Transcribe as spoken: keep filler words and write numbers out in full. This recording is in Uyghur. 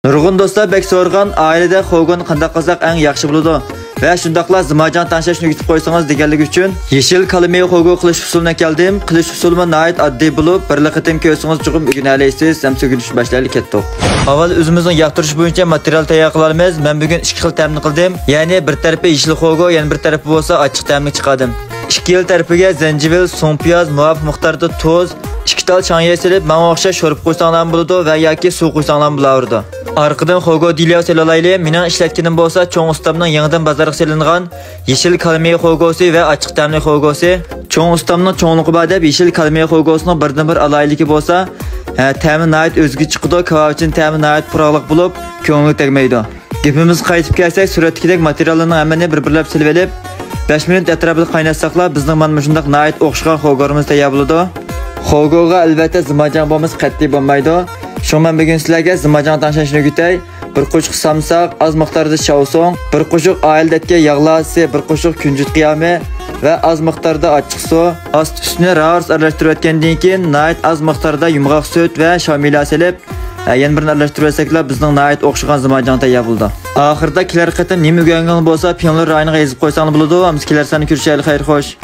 نۇرغۇن دوستلار بەك سورىغان، ئائىلىدە خوگونى قانداق قىلساق ئەڭ ياخشى بولىدۇ ۋە شۇنداقلا زىماجاڭ تاڭشەشنى ئۆگىتىپ قويسىڭىز دېگەنلىكى ئۈچۈن يېشىل كالىمىي خوگو قىلىش ئۇسۇلىنى كەلدىم. قىلىش ئۇسۇلىمۇ ناھايىتى ئاددىي بولۇپ، بىرلا قېتىم كۆرسىڭىز چوقۇم ئۆگىنەلەيسىز. ئەمسە ئۆگىنىشنى باشلايلى، كەتتۇق. ئاۋۋال ئۆزىمىزنىڭ ياقتۇرۇش بويىچە ماتېرىيال تەييار قىلالمىز. مەن بۈگۈن ئىككى خىل تەمنى قىلدىم. يەنى بىر تەرىپى يېشىل خوگو، يەنە بىر تەرىپى بولسا ئاچچىق تەملىك چىقاردىم. ئىككى يىل تەرىپىگە زەنجىۋىل، سۇڭپىياز، مۇۋاپىق مىقداردا تۇز، ئىككى تال چاڭيې سېلىپ، ماڭا ئوخشاش شورپا قۇيساڭلارمۇ بولىدۇ ۋە ياكى سۇ قۇيساڭلارمۇ بولاۋېرىدۇ. ئارقىدىن خوگو دېلياۋ سېلىۋالايلى. مېنىڭ ئىشلەتكىنىم بولسا چوڭ ئۇستامنىڭ يېڭىدىن بازارغا سېلىنغان يېشىل كالىمىي خوگوسى ۋە ئاچچىق تەملىك خوگوسى. چوڭ ئۇستامنىڭ چوڭلۇقى بار دەپ يېشىل كالىمىي خوگوسىنىڭ بىردىنبىر ئالاھىدىلىكى بولسا، ھە، تەمى ناھايىتى ئۆزگىچە چىقىدۇ، كاۋاپچىنىڭ تەمى ناھايىتى پۇراقلىق بولۇپ، كۆڭۈلگە تەگمەيدۇ. گېپىمىزگە قايتىپ كەلسەك، سۈرەتتىكىدەك ماتېرىياللارنىڭ ھەممىنى بىر-بىرلەپ سېلىۋېلىپ، بەش مىنۇت ئەتراپىدا قايناتساقلا، بىزنىڭ مانا مۇشۇنداق ناھايىتى ئوخشىغان خوگورىمىز تەييار بولىدۇ. خوگوغا ئەلۋەتتە زىماجاڭ بولمىسا قەتئىي بولمايدۇ. شۇڭا مەن بۈگۈن سىلەرگە زىماجاڭ تەڭشەشنى ئۆگىتەي. بىر قوشۇق سامساق، ئاز مىقداردا شاۋسۇڭ، بىر قوشۇق ئائىلىدىكى ياغ لازىسى، بىر قوشۇق كۈنجۈت قىيامى ۋە ئاز مىقداردا ئاچچىق سۇ. ئاستى ئۈستىنى راۋۇرۇس ئارىلاشتۇرۇۋەتكەندىن كېيىن، ناھايىتى ئاز مىقداردا يۇمغاق سۈت ۋە شاۋمىلا سېلىپ، ھە، يەنە بىرنى ئارىلاشتۇرۇۋەتسەكلا، بىزنىڭ ناھايىتى ئوخشىغان زىماجاڭ تەييار بولىدۇ. ئاخىرىدا كېلەر قېتىم نېمە ئۆگەنگىنىڭ بولسا، پىڭلۇن رايونىغا يېزىپ قويساڭلار بولىدۇ. ئەمسە كېلەر ساندا كۆرۈشەيلى، خەير خوش.